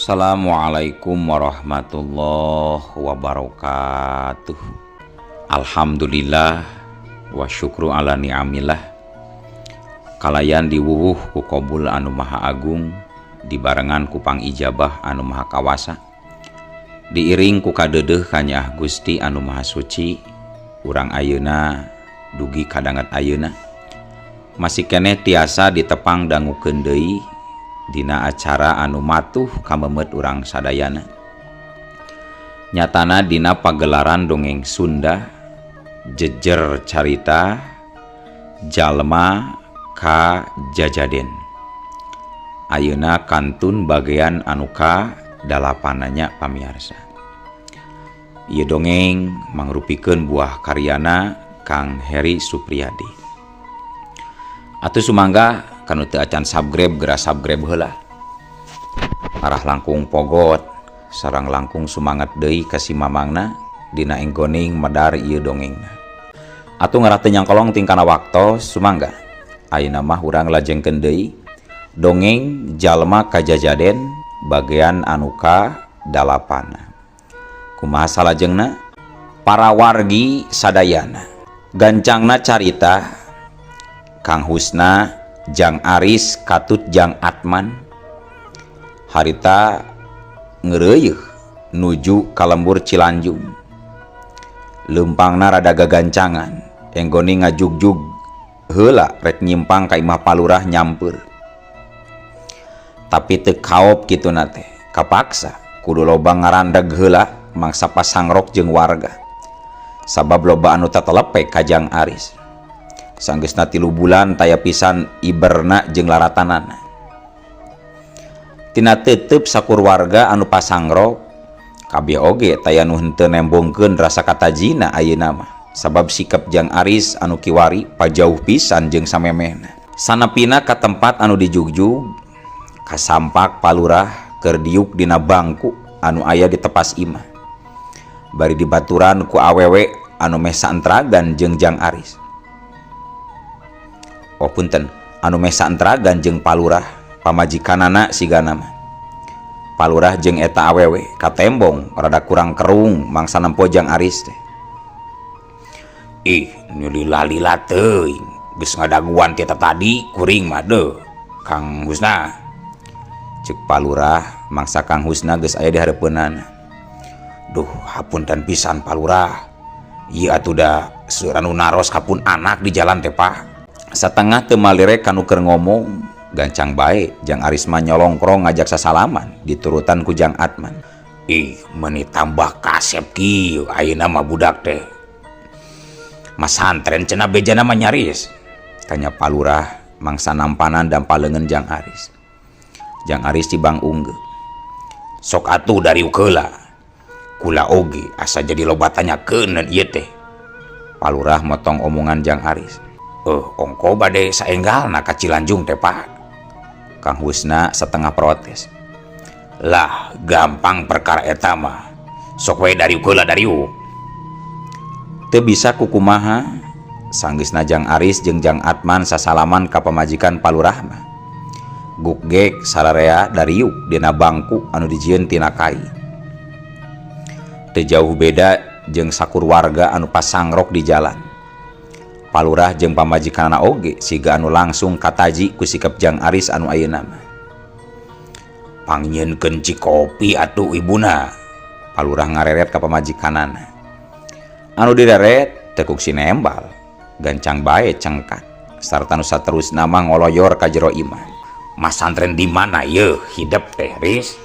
Assalamualaikum warahmatullahi wabarakatuh. Alhamdulillah wa syukru ala ni'amillah. Kalayan diwuwuh ku qabul anu maha agung, dibarengan ku pangijabah anu maha kawasa, diiring ku kadeudeuh kanyaah Gusti anu maha suci. Urang ayeuna dugi kadanget ayeuna masih keneh tiasa ditepang dangukeun deui dina acara anu matuh kamemet urang sadayana, nyatana dina pagelaran dongeng Sunda Jejer Carita Jalma ka Jajaden. Ayeuna kantun bagian anu ka dalapananya. Pamiarsa, ieu dongeng mangrupikeun buah karyana Kang Heri Supriyadi. Atuh sumangga, kanu teu acan subscribe geura subscribe heula, arah langkung pogot sareng langkung sumangat deui ka si mamangna dina enggoning medar ieu dongengna. Atuh ngarah teu nyangkolong tingkana waktos, sumangga ayeuna mah urang lajengkeun deui dongeng Jalma Kajajaden bagian anu ka dalapana. Kumaha salajengna, para wargi sadayana? Gancangna carita, Kang Husna, Jang Aris katut Jang Atman harita ngeureuyeun nuju ka lembur Cilanjung. Leumpangna rada gagancangan, enggoni ngajugjug heula rek nyimpang ka imah palurah nyampeur, tapi teu kaop kituna teh, kapaksa kudu loba ngarandag heula mangsa pasangrok jeung warga, sabab loba anu tatelepe ka Jang Aris. Sanggeusna 3 bulan taya pisan iberna jeung laratanana. Tina tetep sakur warga anu pasangrok kabeh oge taya nu henteu nembongkeun rasa katajina ayeuna mah, sabab sikap Jang Aris anu kiwari pajauh pisan jeung samemehna. Sanepina ka tempat anu dijugjug, kasampak palurah keur diuk dina bangku anu aya di tepas imah, bari dibaturan ku awewe anu meh saentragan jeung Jang Aris. Oh, punten, anu meh saentragan jeung palurah, pamajikanana sigana mah. Palurah jeung eta awewe katembong rada kurang kerung mangsa nempo Jang Aris teh. "Ih, nu lila-lila teuing geus ngadaguan ti tadi kuring mah deuh, Kang Husna," cek palurah mangsa Kang Husna geus aya di hareupeunana. "Duh, hapunten pisan, Palurah, ieu atuh da seueur anu naros ka pun anak di jalan teh, Pak." Satengah teu malirek kanu keur ngomong, gancang bae Jang Aris mah nyolongkrong ngajak sasalaman, diturutan ku Jang Atman. "Ih, meuni tambah kasep kieu ayeuna mah budak teh. Masantren cenah bejana mah nyaris?" tanya palurah mangsa nampanan dan paleungeun Jang Aris. Jang Aris tibang unggeu. "Sok atuh dari heula. Kula oge asa jadi loba tanyakeun ieu teh." Palurah motong omongan Jang Aris. "Eh, ongko bade saenggalna ka Cilanjung teh, Pak?" Kang Husna setengah protes. "Lah, gampang perkara eta mah. Sok we dari heula, dariuk." Teu bisa kukumaha, sanggeusna Jang Aris jeung Jang Atman sasalaman ka pamajikan palurah mah, gukgek sararea dariuk dina bangku anu dijieun tina kai. Teu jauh beda jeung sakur warga anu pasangrok di jalan. Palurah jeung pamajikanana oge siga anu langsung kataji ku sikap Jang Aris anu ayeuna mah. "Pangnyieunkeun cikopi atuh, ibuna," palurah ngareret ka pamajikanana. Anu direret tekuk si nembal, gancang bae cengkat sarta nu saterusna mah ngoloyor ka jero imah. "Masantren di mana ye hidep teh, Riz?"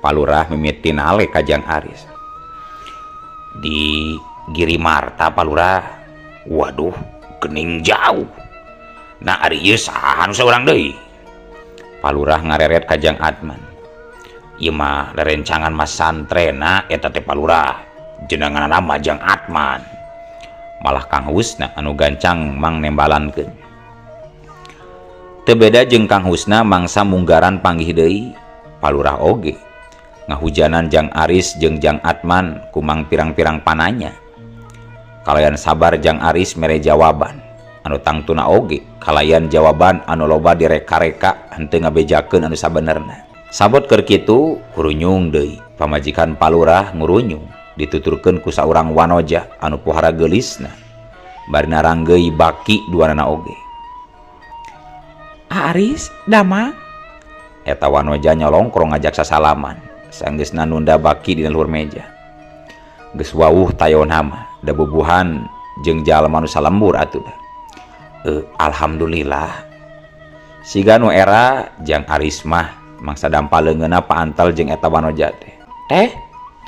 Palurah mimiti nale ka Jang Aris. "Di Girimarta, Palurah." "Waduh, gening jauh. Nah, ari ieu saha nu saurang deui?" Palurah ngareret ka Jang Atman. "Ieu mah rerencangan masantrena eta teh, Palurah. Jenenganna mah Jang Atman." Malah Kang Husna anu gancang mang nembalankeun. Teu beda jeung Kang Husna mangsa munggaran panggih deui, palurah oge ngahujanan Jang Aris jeung Jang Atman kumang pirang-pirang pananya. Kalayan sabar Jang Aris mere jawaban anu tangtuna oge kalayan jawaban anu loba direka-reka henteu ngabejakeun anu sabenerna. Sabot keur kitu kurunyung deui pamajikan Palurah ngurunyung dituturkeun ku saurang wanoja anu pohara geulisna bari naranggeuy baki duanana oge. Aris, damang. Eta wanoja nyolongkrong ngajak sasalaman sanggeusna nunda baki dina luhur meja. Geus wawuh tayona mah da bubuhan jeung jalma nu salembur atuh da. Alhamdulillah. Siga nu era Jang Aris mah mangsa dampa leungeunna paantel jeung eta wanoja teh. Teh,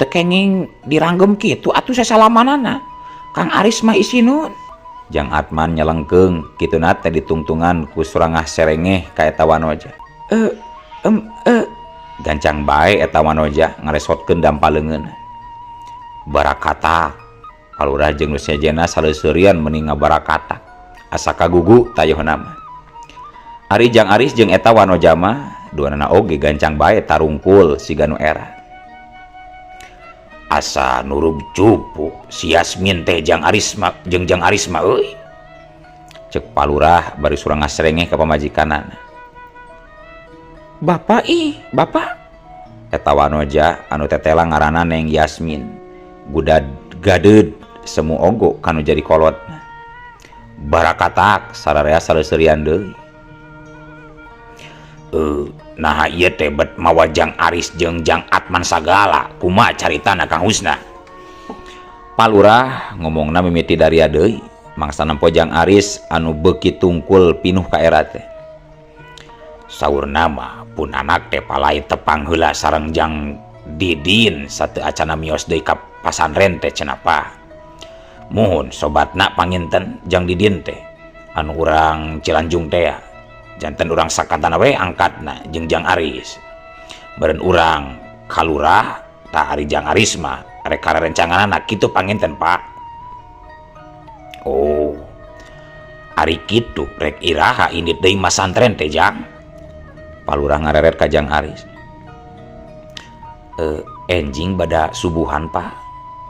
teu kenging diranggem kitu atuh sasalamanana. Kang Aris mah isinun. Jang Atman nyelengkeung kituna teh ditungtungan ku surangah serengeh ka eta wanoja. Gancang bae eta wanoja ngaresotkeun dampa leungeunna. Barakatak Palurah jeung nu sejenna saleuseurian meni ngabarakatak asa kagugu tayohna mah. Ari Jang Aris jeung eta wanoja mah duanana oge gancang bae tarungkul siga nu era. Asa nurug cupu si Yasmin teh Jang Aris mah jeung Jang Aris mah euy. Cek Palurah bari surang ngasrengeh ka pamajikanana. Bapak ih, bapak. Eta wanoja anu tetela ngaranna Neng Yasmin. Gudad gadeud semu ogo kanu jadi kolotna. Barakatak sararea saleuseurian deui. Naha ieu teh bet mawa Jang Aris jeung Jang Atman sagala, kumaha caritana Kang Husna? Palurah ngomongna mimiti daria deui, mangsa nempo Jang Aris anu beuki tungkul pinuh ka era teh. Saurna mah pun anak teh palai tepang heula sareng Jang Didin sateu acana mios deui ka pasantren teh cenah pa. Muhun sobatna panginten Jang Didin teh anu urang Cilanjung teh ya. Janten urang sakantana we angkatna jeung Jang Aris. Beureun urang kalurah tah ari Jang Aris mah rek karerencanganana kitu panginten Pak. Oh. Ari kitu rek iraha indit deui masantren teh Jang. Palurah ngareret ka Jang Aris. Enjing bada subuhan Pak.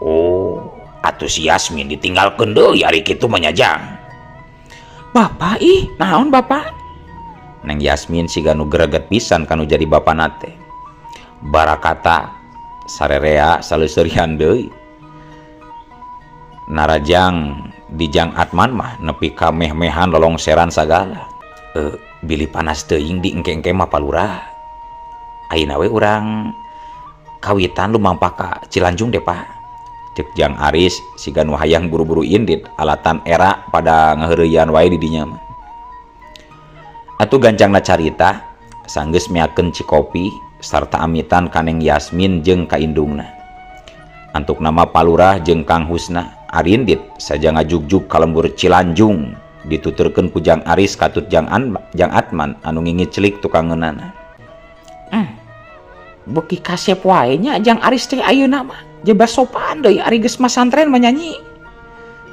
Oh, atuh si Yasmin ditinggalkeun deui ari kitu mah nya Jang. Bapak ih, naon bapak? Neng Yasmin siga nu greget pisan kanu jadi bapana teh. Barakata sarerea saleuseurian deui. Narajang di Jang Atman mah nepi ka meh-mehan lolongseran sagala. Bilih panas teuing di engke-engke mah Palurah. Ayeuna we urang kawitan lumampah ka Cilanjung deh Pak. Cek Jang Aris siga nu hayang buru-buru indit alatan era pada ngaheureuyaan wae di dinya mah. Atuh gancangna carita sanggeus miakeun cikopi sarta amitan ka Neng Yasmin jeung ka indungna. Antuk nama Palurah jeung Kang Husna arindit saja ngajugjug ka lembur Cilanjung dituturkeun ku Jang Aris katut Jang Atman anu ngingiclik tukangeunana. Beuki kasep wae nya Jang Aris teh ayeuna mah. Jebas sopan deui ari geus masantren mah nyanyi.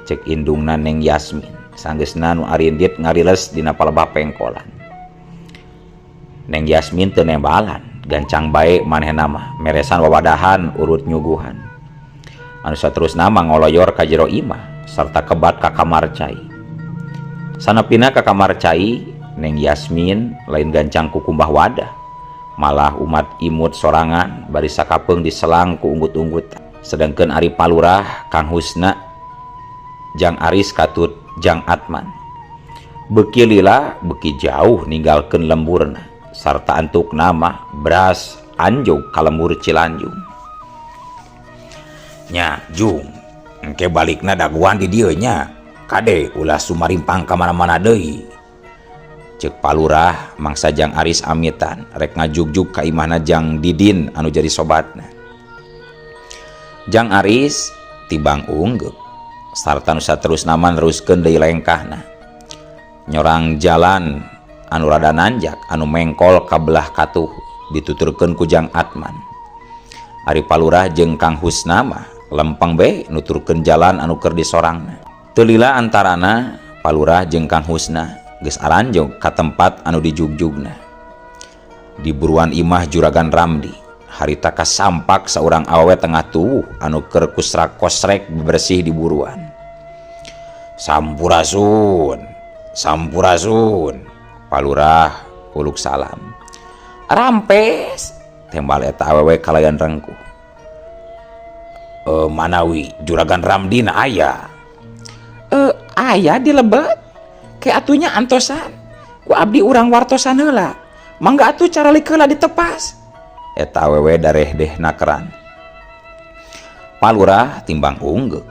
Cek indungna Neng Yasmin sanggeusna nu arindit ngariles dina palebah pengkolan. Neng Yasmin teu nembalan, gancang bae manehna mah meresan wawadahan urut nyuguhan. Anu saterusna mah ngoloyor ka jero imah sarta kebat ka kamar cai. Sanepina ka kamar cai, Neng Yasmin lain gancang kukumbah wadah. Malah umat imut sorangan bari sakapeung diselang ku unggut-unggut. Sedangkeun ari Palurah, Kang Husna, Jang Aris katut Jang Atman. Beuki lila beuki jauh ninggalkeun lemburna sarta antuk nama beras anjog ka lembur Cilanjung. Nya Jung, engke balikna daguan di dieu nya. Kade ulah sumarimpang ka mana-mana deui. Cek Palurah mangsa Jang Aris amitan rek ngajugjug ka imahna Jang Didin anu jadi sobatna. Jang Aris tibang unggeup sarta nu saterusna mah neruskeun deui lengkahna. Nyorang jalan anu rada nanjak anu mengkol ka belah katuh dituturkeun ku Jang Atman. Ari Palurah jeung Kang Husna mah lempeng be nuturkeun jalan anu keur disorangna. Teu lila antarana Palurah jeung Kang Husna geus aranjog ka tempat anu dijugjugna. Di buruan imah Juragan Ramdi, harita kasampak saurang awewe tengah tuwuh anu keur kusrak-kosrek bebersih di buruan. Sampurasun, sampurasun, Palurah uluk salam. Rampes tembal eta awewe kalayan rengkuh. Manawi Juragan Ramdina aya. Aya di lebet. Ke atunya antosan. Ku abdi urang wartosan heula. Mangga atuh caralik heula ditepas. Eta awewe dareh deh nakeran. Palurah timbang unggeuk.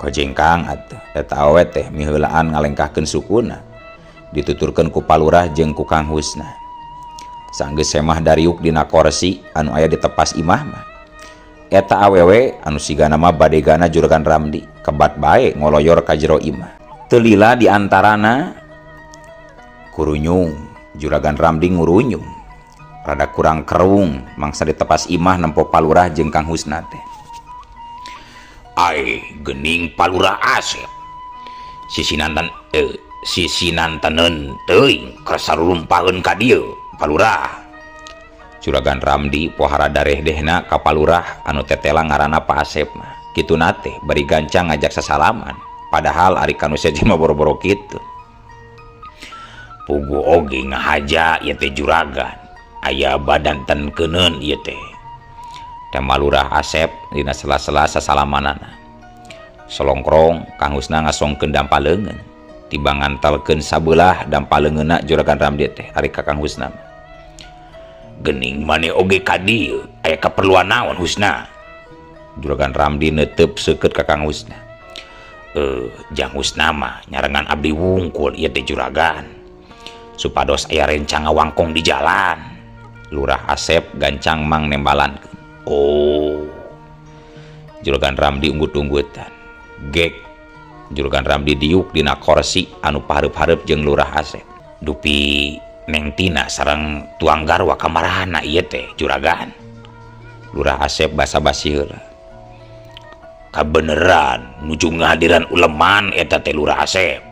Kojengkang atuh eta awewe teh miheulaan ngalengkahkeun sukuna. Dituturkeun ku Palurah jeung ku Kang Husna. Sanggeus semah dariuk dina korsi anu aya di tepas imah mah. Eta awewe anu sigana mah badegana Juragan Ramdi kebat bae ngoloyor ka jero imah. Teu lila di antarana kurunyung Juragan Ramdi ngurunyung. Rada kurang kerung mangsa ditepas imah nempo Palurah jeung Kang Husna teh. Ai geuning Palurah Asep. Sisi nantaneun teuing kersa rurumpaheun ka dieu Palurah. Juragan Ramdi pohara darehdehna ka Palurah anu tetela ngaranna Pak Asep mah. Kituna teh bari gancang ngajak sasalaman. Padahal ari kanu sejen mah boro-boro kitu. Puguh oge ngahaja ieu teh juragan. Aya badan tenkeuneun ieu teh. Teh Malurah Asep dina sela-sela sasalamanana. Solongkrong Kang Husna ngasongkeun dampa leungeun. Tibang ngantelkeun sabelah dampa leungeunna Juragan Ramdi teh ari ka Kang Husna. Gening maneh oge ka dieu aya kaperluan naon Husna? Juragan Ramdi neuteup seukeut ka Kang Husna. Jang Husna mah nyarengan abdi wungkul ieu teh juragan. Supados aya rencang ngawangkong di jalan. Lurah Asep gancang mang nembalankeun. Oh. Juragan Ramdi unggut-unggutan. Gek Juragan Ramdi diuk dina korsi anu pahareup-hareup jeung Lurah Asep. Dupi Neng Tina sareng tuang garwa kamarana ieu teh juragan. Lurah Asep basa-basi heula. Kabeneran nuju ngahadiran uleman eta teh Lurah Asep.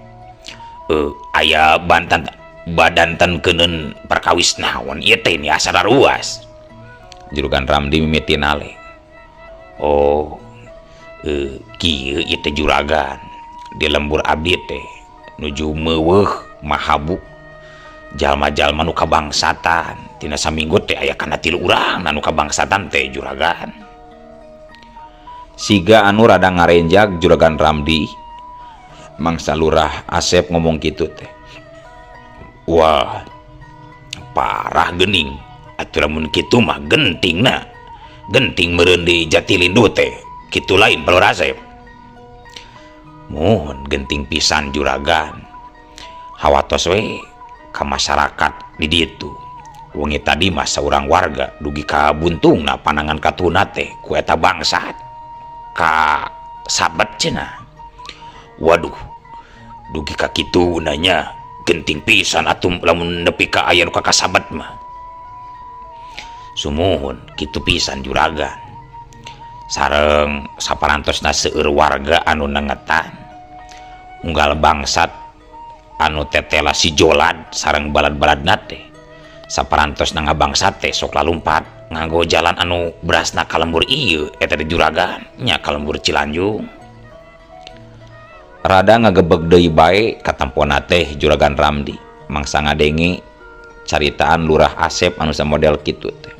Aya bantan badan tenkeuneun perkawis naon ieu teh ni asa ruas. Juragan Ramdi mimiti nale. Oh, kieu ieu teh juragan. Di lembur abdi teh nuju meuweuh mahabu jalma-jalma nu kabangsatan. Tina saminggu teh aya kana 3 urang nu kabangsatan teh juragan. Siga anu rada ngarenjag Juragan Ramdi mangsa Lurah Asep ngomong kitu teh. Wah, parah gening. Atuh lamun kitu mah gentingna. Genting meureun di Jatilindu teh. Kitu lain Lurah Asep. Muhun genting pisan juragan. Hawatos we ka masyarakat di ditu. Wengi tadi mah saurang warga dugi ka buntungna panangan katuna teh ku eta bangsat. Ka sabet cenah. Waduh, dugi ka kitu nanya genting pisan atuh lamun nepi ka aya nu ka kasabet mah. Sumuhun kitu pisan juragan. Sareng saparantosna seueur warga anu nengetan. Unggal bangsat anu tetela si jolad sareng balad-baladna teh. Saparantosna ngabangsat teh sok lalumpat nganggo jalan anu berasna ka lembur ieu eta teh juragan nya ka lembur Cilanjung. Rada ngagebeg deui bae katampona teh Juragan Ramdi mangsa ngadenge caritaan Lurah Asep anu samodel kitu teh.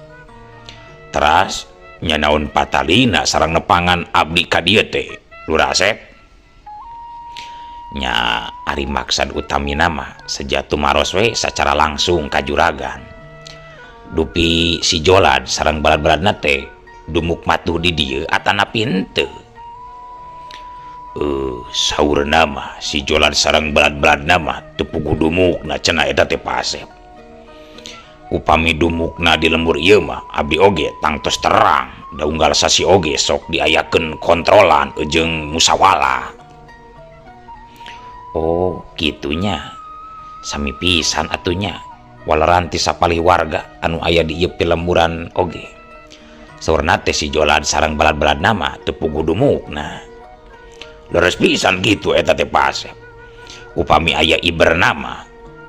Teras nya naon patalina sareng nepangan abdi ka dieu teh Lurah Asep. Nya ari maksad utamina mah sejatu maros we sacara langsung ka juragan. Dupi si jolad sareng balad-baladna teh dumuk matuh di dieu atanapi henteu. Saurna mah si jolad sareng balad-baladna mah teu puguh dumukna cenah eta teh Pak Asep. Upami dumukna di lembur ieu mah abdi oge tangtos terang da unggal sasi oge sok diayakeun kontrolan jeung musawala. Oh, kitunya. Sami pisan atunya. Waleran ti sapalih warga anu aya di ieu pilemburan oge. Saurna teh si jolad sareng balad-baladna mah teu puguh dumukna. Leres pisan kitu eta teh Pak Asep. Upami aya iberna mah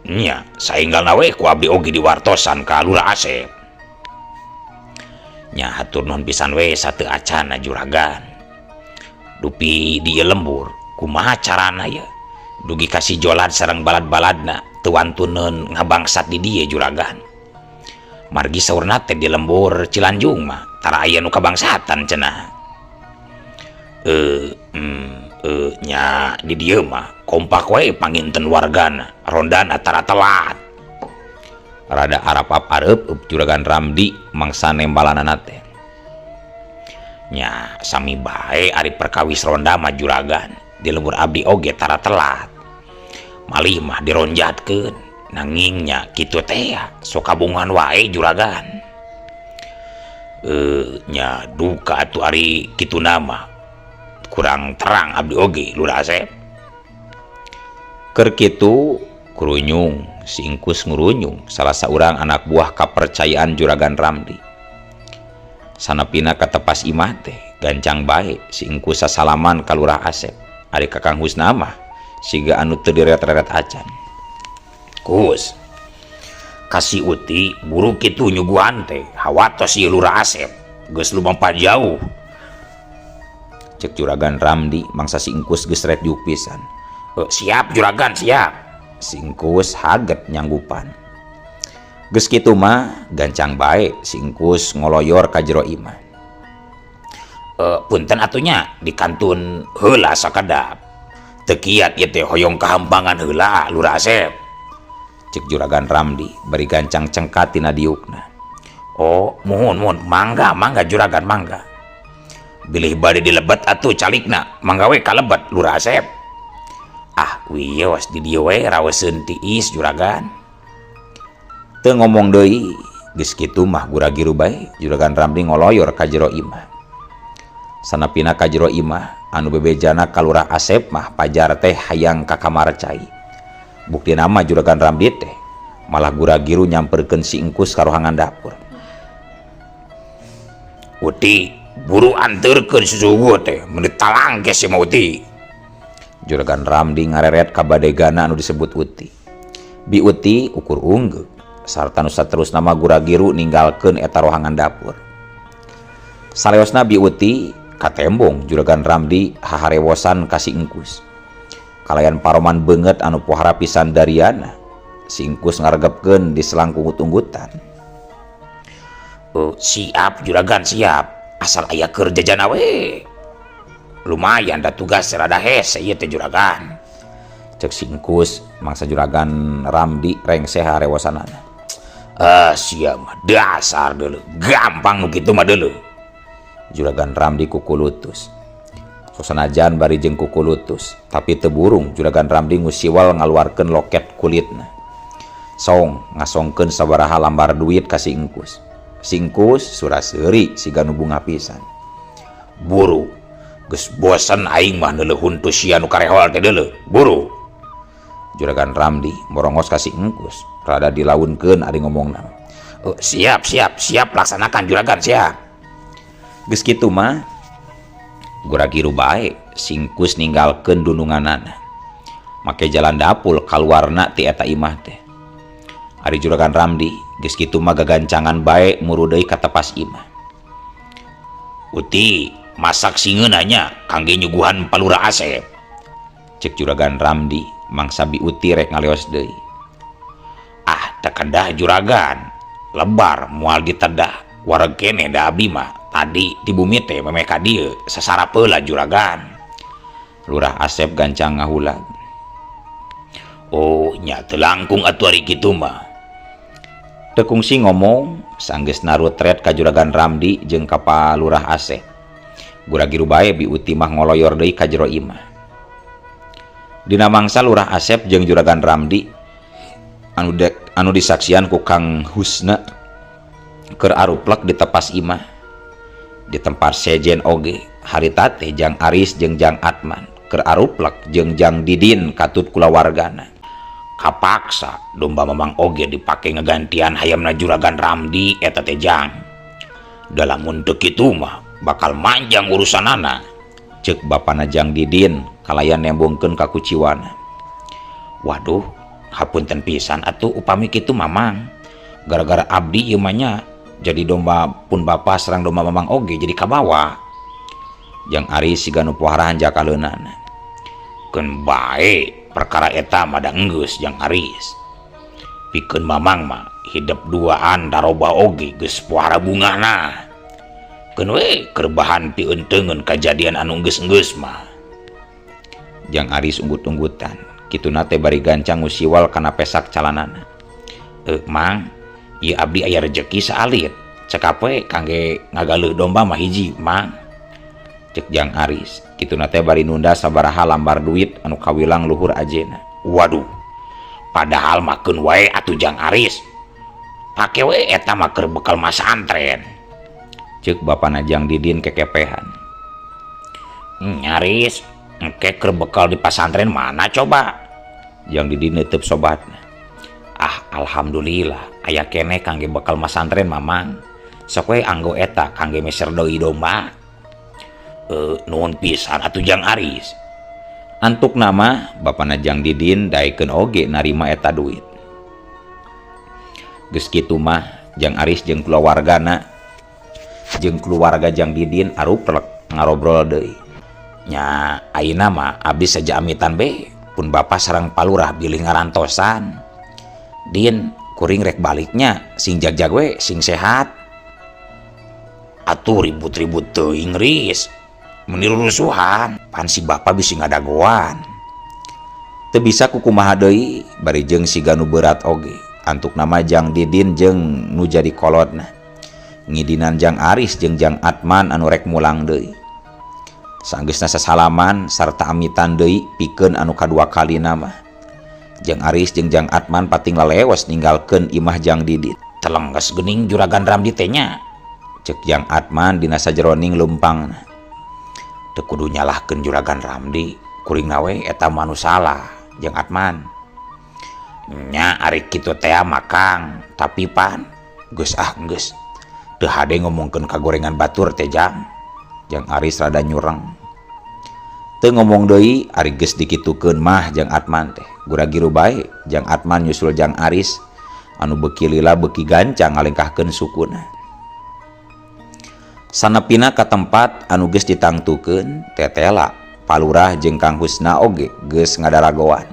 nya saenggalna we ku abdi oge diwartosan ka Lurah Asep. Nya hatur nuhun pisan we sateu acana juragan. Dupi di ieu lembur kumaha carana ye? Dugi ka si jolad sareng balad-baladna teu wantuneun ngabangsat di dieu juragan. Margi saurna teh di lembur Cilanjung mah tara aya nu kabangsatan cenah. Nya di dieu mah kompak we panginten wargana, rondana tara telat. Rada arapap areup Juragan Ramdi mangsa nembalanana teh. Nya sami bae ari perkawis ronda mah juragan, di lembur abdi oge tara telat. Malih mah dironjatkeun, nanging nya kitu teh sok kabungan wae juragan. Nya duka atuh ari kitu nama kurang terang abdi oge Lurah Asep. Keur kitu kurunyung si Ingkus ngurunyung salah saurang anak buah kapercayaan Juragan Ramdi. Sanapina katepas imah teh gancang bae si Ingkus sasalaman ka Lurah Asep. Ari ka Kang Husna mah siga anu teu direret-reret acan. Kus, kasih Uti buru kitu nyuguhan teh hawatos ieu Lurah Asep geus lumampat jauh. Cek Juragan Ramdi mangsa si Ingkus geus ret diuk pisan. Siap Juragan, siap. Si Ingkus haget nyanggupan. Geus kitu mah gancang bae si Ingkus ngoloyor ka jero imah. Punten atunya di kantun heula sakedap. Teu kiat ieu teh hoyong kahampangan heula Lurah Asep. Cek Juragan Ramdi bari gancang cengkat tina diukna. Oh, muhun muhun, mangga mangga Juragan mangga. Bilih bade dilebet atuh calikna, mangga we kalebet Lurah Asep. Ah, wios di dieu we raweseun tiis Juragan. Teu ngomong deui, geus kitu mah gura-giru bae Juragan Ramdi ngoloyor ka jero imah. Sanapina ka jero imah anu bebejana ka Lurah Asep mah pajar teh hayang ka kamar cai. Buktina mah Juragan Ramdi teh malah gura-giru nyamperkeun si Ingkus ka rohangan dapur. Uti buru anterkeun susugu teh meuni talangkes si Uti. Juragan Ramdi ngareret ka badegana anu disebut Uti. Bi Uti ukur unggeuk sarta nu saterusna mah gura-giru ninggalkeun eta rohangan dapur. Saleosna Bi Uti katembong Juragan Ramdi haharewosan ka si Ingkus. Kalayan paroman beungeut anu pohara pisan dariana, si Ingkus ngaregepkeun di selangkung-unggutan. Siap Juragan siap, asal aya keur jajana we. Lumayan da tugas rada hese ieu teh Juragan. Cek si Ingkus mangsa Juragan Ramdi rengse harewosanana. Sia mah dasar deuleu, gampang nu kitu mah deuleu. Juragan Ramdi kukulutus. Sosanajan bari jeung kukulutus, tapi teu burung Juragan Ramdi ngusiwal ngaluarkeun loket kulitna. Song ngasongkeun sabaraha lambar duit ka si Ingkus. Si Ingkus sura-seuri siga nu bunga pisan. Buru geus bosen aing mah neuleuh huntu sia nu karehol teh deuleu. Buru. Juragan Ramdi morongos ka si Ingkus, rada dilaunkeun ari ngomongna. Siap siap siap laksanakan Juragan siap. Geus kitu mah gura-giru bae si Ingkus ninggalkeun dununganana. Make jalan dapur kaluarna ti eta imah teh. Ari Juragan Ramdi geus kitu mah gagancangan bae muru deui ka tepas imah. Uti masak singeuna nya kangge nyuguhan pa Lurah Asep. Cek Juragan Ramdi mangsa Bi Uti rek ngaleos deui. Ah, teu kedah Juragan, lebar moal ditedah, wareg keneh da abdi mah tadi di bumi teh memeh ka dieu sasarap heula Juragan. Lurah Asep gancang ngahulag. Oh, nya teu langkung atuh ari kitu mah. Teu kungsi ngomong sanggeus narutret ka Juragan Ramdi jeung ka pa Lurah Asep. Gura-giru bae Bi Uti mah ngoloyor deui ka jero imah. Dina mangsa Lurah Asep jeung Juragan Ramdi anu disaksian ku Kang Husna keur aruplek di tepas imah. Di tempat sejen oge harita teh Jang Aris jeung Jang Atman keur aruplek jeung Jang Didin katut kulawargana. Kapaksa domba Mamang oge dipake ngegantian hayamna Juragan Ramdi eta teh Jang. Da lamun teu kitu mah bakal manjang urusanana. Ceuk bapana Jang Didin kalayan nembongkeun ka kuciwana. Waduh, hapunten pisan atuh upami kitu Mamang. Gara-gara abdi ieu mah nya jadi domba pun bapa serang domba Mamang oge jadi kabawa. Jang Aris siga nu pohara hanjakaleunana. Keun bae perkara eta mah da enggeus Jang Aris. Pikeun Mamang mah hidep duaan darobah oge geus puara bungahna. Keun we keur bahan pieuteungeun kajadian anu geus-geus mah. Jang Aris unggut-unggutan, kituna teh bari gancang ngusiwal kana pesak calanana. Mang, ieu abdi aya rejeki saalit. Cekap we kangge ngagaleuh domba mah hiji, Mang. Cek Jang Aris, kituna teh bari nunda sabaraha lambar duit anu kawilang luhur ajena. Waduh, padahal mah keun wae atuh Jang Aris. Pake we eta mah keur bekal masantren. Cek bapana Jang Didin kekepehan. Nyaris, engke keur bekal di pasantren mana coba? Jang Didin neuteub sobatna. Ah, alhamdulillah, aya keneh kangge bekal masantren Mamang. Sok we anggo eta kangge meser deui domba. Nuhun pisan atuh Jang Aris. Antuk nama bapana Jang Didin daekeun oge narima eta duit. Geus kitu mah Jang Aris jeung kulawargana jeung keluarga Jang Didin aruplek ngarobrol deui. Nya ayeuna mah abdi saja amitan be pun bapa sareng palurah bilih ngarantosan. Din kuring rek baliknya sing jagjag we sing sehat. Atuh ribut-ribut teuing Ris. Meni rurusuhan pan si bapa bisi ngadagoan. Teu bisa kukumaha deui bari jeung siga nu berat oge. Antuk nama Jang Didin jeung nu jadi kolotna. Ngidinan Jang Aris jeung Jang Atman anu rek mulang deui. Sanggeusna sasalaman sarta amitan deui pikeun anu kadua kalina mah. Jang Aris jeung Jang Atman pating lalewas ninggalkeun imah Jang Didin. Telengges geuning juragan Ramdi teh nya. Cek Jang Atman dina sajeroning leumpangna. Teu kudu nyalahkeun juragan Ramdi, kuringna we eta mah anu salah Jang Atman. Nya ari kitu teh mah Kang, tapi pan geus ah geus. Teu hade ngomongkeun kagorengan batur teh Jang. Jang Aris rada nyureng. Teu ngomong deui ari geus dikitukeun mah Jang Atman teh. Gura-giru bae Jang Atman nyusul Jang Aris anu beuki lila beuki gancang ngalengkahkeun sukuna. Sanepina ka tempat anu geus ditangtukeun tetela palurah jeung Kang Husna oge geus ngadaragoan.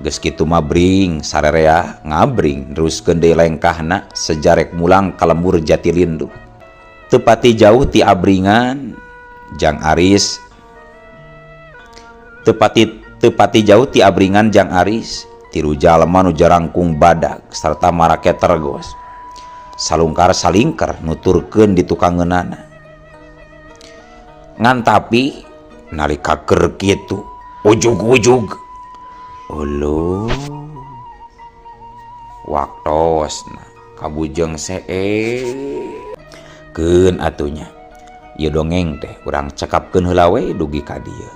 Geus kitu mah bring sarerea ngabring neruskeun deui lengkahna sejarek mulang ka lembur Jatilindu. Teu pati jauh ti abringan Jang Aris teu pati jauh ti abringan Jang Aris tilu jalma nu jarangkung badag sarta marake tergos. Salungkar salingker nuturkeun di tukangeunana. Ngan tapi nalika keur kitu ujug-ujug uluh waktosna kabujeng keun atunya. Ieu dongeng teh urang cekapkeun heula we dugi ka dieu.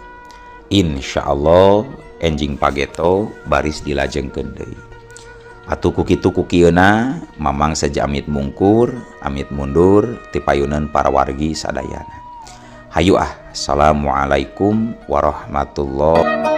Insyaallah enjing pageto baris dilajengkeun deui. Atuh ku kitu ku kieuna Mamang saja amit mungkur, amit mundur ti payuneun para wargi sadayana. Hayu ah, assalamualaikum warahmatullahi.